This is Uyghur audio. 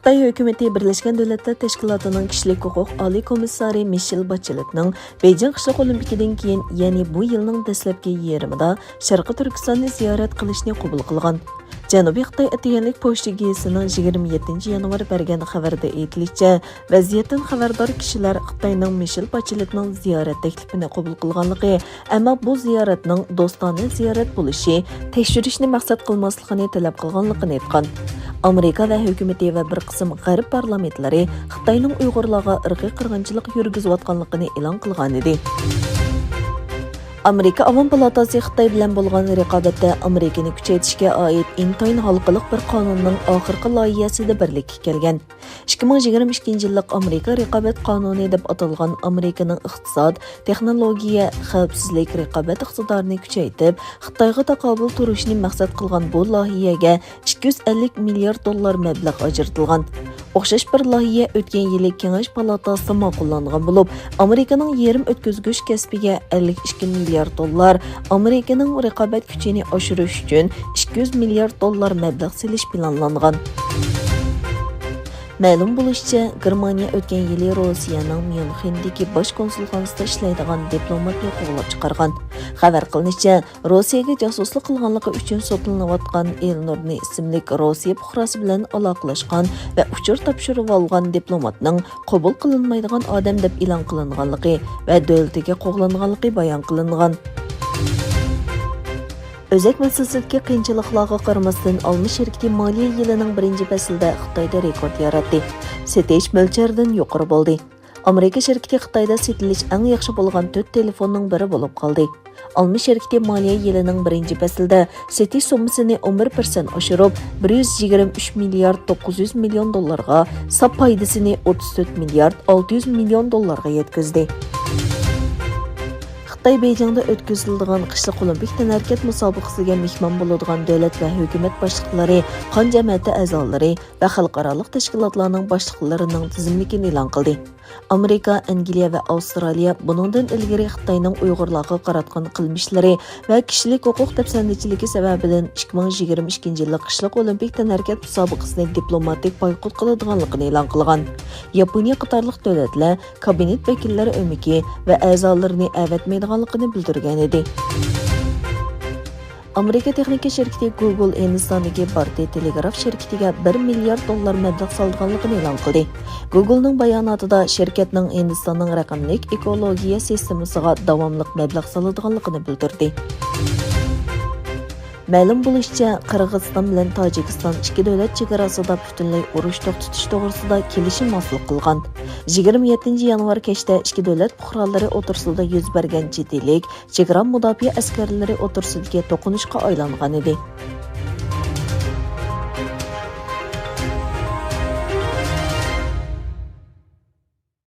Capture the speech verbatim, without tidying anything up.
خىتاي ھۆكۈمىتى بىرلەشكەن دۆلەتلەر تەشكىلاتىنىڭ كىشىلىك ھوقۇق ئالىي كومىسسارى مىشېل باچېلېتنىڭ بېيجىڭ قىشلىق ئولىمپىكىدىن كېيىن، يەنى بۇ يىلنىڭ دەسلەپكى يېرىمىدا شەرقىي تۈركىستاننى زىيارەت قىلىشنى قوبۇل قىلغان. جەنۇبىي خىتاي ئەتىگەنلىك پوچتا گېزىتىنىڭ يىگىرمە يەتتىنچى يانۋار بەرگەن خەۋىرىدە ئېيتىلىشىچە، ۋەزىيەتتىن خەۋەردار كىشىلەر خىتاينىڭ مىشېل باچېلېتنىڭ زىيارەت تەكلىپىنى قوبۇل قىلغانلىقى، ئەمما بۇ زىيارەتنىڭ دوستانە زىيارەت بولۇشى، تەكشۈرۈشنى مەقسەت قىلماسلىقىنى تەلەپ قىلغانلىقىنى ئېيتقان. ئامېرىكا ۋە ھۆكۈمىتى ۋە بىر قىسىم غەرب پارلامېنتلىرى خىتاينىڭ ئۇيغۇرلارغا ئىرقىي قىرغىنچىلىق يۈرگۈزۈۋاتقانلىقىنى ئېلان قىلغانىدى. ئامېرىكا ئاۋام پالاتاسى خىتاي بىلەن بولغان رىقابەتتە ئامېرىكىنى كۈچەيتىشكە ئائىت ئىنتايىن ھالقىلىق بىر قانۇننىڭ ئاخىرقى لايىھەسىدە بىرلىككە كەلگەن. ئىككى مىڭ يىگىرمە ئىككىنچى يىللىق ئامېرىكا رىقابەت قانۇنى دەپ ئاتالغان ئامېرىكىنىڭ ئىقتىساد، تېخنولوگىيە، خەۋپسىزلىك، رىقابەت ئىقتىدارىنى كۈچەيتىپ، خىتايغا تاقابىل تۇرۇشنى مەقسەت قىلغان بۇ لايىھەگە ئىككى يۈز ئەللىك مىليارد دوللار مەبلەغ ئاجرىتىلغان. ئوخشاش بىر لايىھە ئۆتكەن يىلى كېڭەش پالاتاسىدا ماقۇللانغان بولۇپ، ئامېرىكىنىڭ يېرىم ئۆتكۈزگۈچ كەسپىگە ئەللىك ئىككى مىليارد دوللار، ئامېرىكىنىڭ رىقابەت كۈچىنى ئاشۇرۇش ئۈچۈن ئىككى يۈز مىليارد دوللار مەبلەغ سېلىش پىلانلانغان. مەلۇم بولۇشىچە، گېرمانىيە ئۆتكەن يىلى روسىيەنىڭ ميۇنخېندىكى باش كونسۇلخانىسىدا ئىشلەيدىغان دىپلوماتنى قوغلاپ چىقارغان. خەۋەر قىلىنىشىچە، روسىيەگە جاسۇسلۇق قىلغانلىقى ئۈچۈن سوتلىنىۋاتقان ئېلنۇر نى ئىسىملىك روسىيە پۇقراسى بىلەن ئالاقىلەشكەن ۋە ئۇچۇر تاپشۇرۇۋالغان دىپلوماتنىڭ قوبۇل قىلىنمايدىغان ئادەم دەپ ئېلان قىلىنغانلىقى ۋە دۆلىتىگە قوغلانغانلىقى بايان قىلىنغان. ئۆزەك مەسىلىسىدىكى قىيىنچىلىقلارغا قارىماستىن، ئالما شىركىتى مالىيە يىلىنىڭ بىرىنچى پەسلىدە خىتايدا رېكورت ياراتتى. سېتىش مۆلچەردىن يۇقىرى بولدى. ئامېرىكا شىركىتى خىتايدا سېتىلىش ئەڭ ياخشى بولغان تۆت تېلېفوننىڭ بىرى بولۇپ قالدى. ئالما شىركىتى مالىيە يىلىنىڭ بىرىنچى پەسلىدە سېتىش سوممىسىنى ئون بىر پىرسەنت ئاشۇرۇپ، بىر يۈز يىگىرمە ئۈچ مىليارد توققۇز يۈز مىليون دوللارغا، ساپ پايدىسىنى ئوتتۇز تۆت مىليارد ئالتە يۈز مىليون دوللارغا يەتكۈزدى. خىتاي بېيجىڭدا ئۆتكۈزۈلىدىغان قىشلىق ئولىمپىك تەنھەرىكەت مۇسابىقىسىگە مېھمان بولىدىغان دۆلەت ۋە ھۆكۈمەت باشلىقلىرى، قان جەمەتى ئەزالىرى ۋە خەلقئارالىق تەشكىلاتلارنىڭ باشلىقلىرىنىڭ تىزىملىكىنى ئېلان قىلدى. ئامېرىكا، ئەنگلىيە ۋە ئاۋسترالىيە بۇنىڭدىن ئىلگىرى خىتاينىڭ ئۇيغۇرلارغا قاراتقان قىلمىشلىرى ۋە كىشىلىك ھوقۇق دەپسەندىچىلىكى سەۋەبىدىن ئىككى مىڭ يىگىرمە ئىككىنچى يىللىق قىشلىق ئولىمپىك تەنھەرىكەت مۇسابىقىسىنى دىپلوماتىك بايقۇت قىلىدىغانلىقىنى ئېلان قىلغان. ياپونىيە قاتارلىق دۆلەتلەر كابىنېت ۋەكىللىرى ئۆمىكى ۋە ئەزالىرىنى ئەۋەتمەيدىغانلىقىنى بىلدۈرگەنىدى. ئامېرىكا تېخنىكا شىركىتى گوگل ھىندىستاندىكى بارتى تېلېگراف شىركىتىگە بىر مىليارد دوللار مەبلەغ سالىدىغانلىقىنى ئېلان قىلدى. گوگلنىڭ باياناتىدا شىركەتنىڭ ھىندىستاننىڭ رەقەملىك ئېكولوگىيە سىستېمىسىغا داۋاملىق مەبلەغ سالىدىغانلىقىنى بىلدۈردى. مەلۇم بولۇشىچە، قىرغىزىستان بىلەن تاجىكىستان ئىككى دۆلەت چېگراسىدا پۈتۈنلەي ئۇرۇش توختىتىش توغرىسىدا كېلىشىم ھاسىل قىلغان. يىگىرمە يەتتىنچى يانۋار كەچتە ئىككى دۆلەت پۇقرالىرى ئوتتۇرىسىدا يۈز بەرگەن جېدىللىك چېگرا مۇداپىئە ئەسكەرلىرى ئوتتۇرىسىدىكى توقۇنۇشقا ئايلانغانىدى.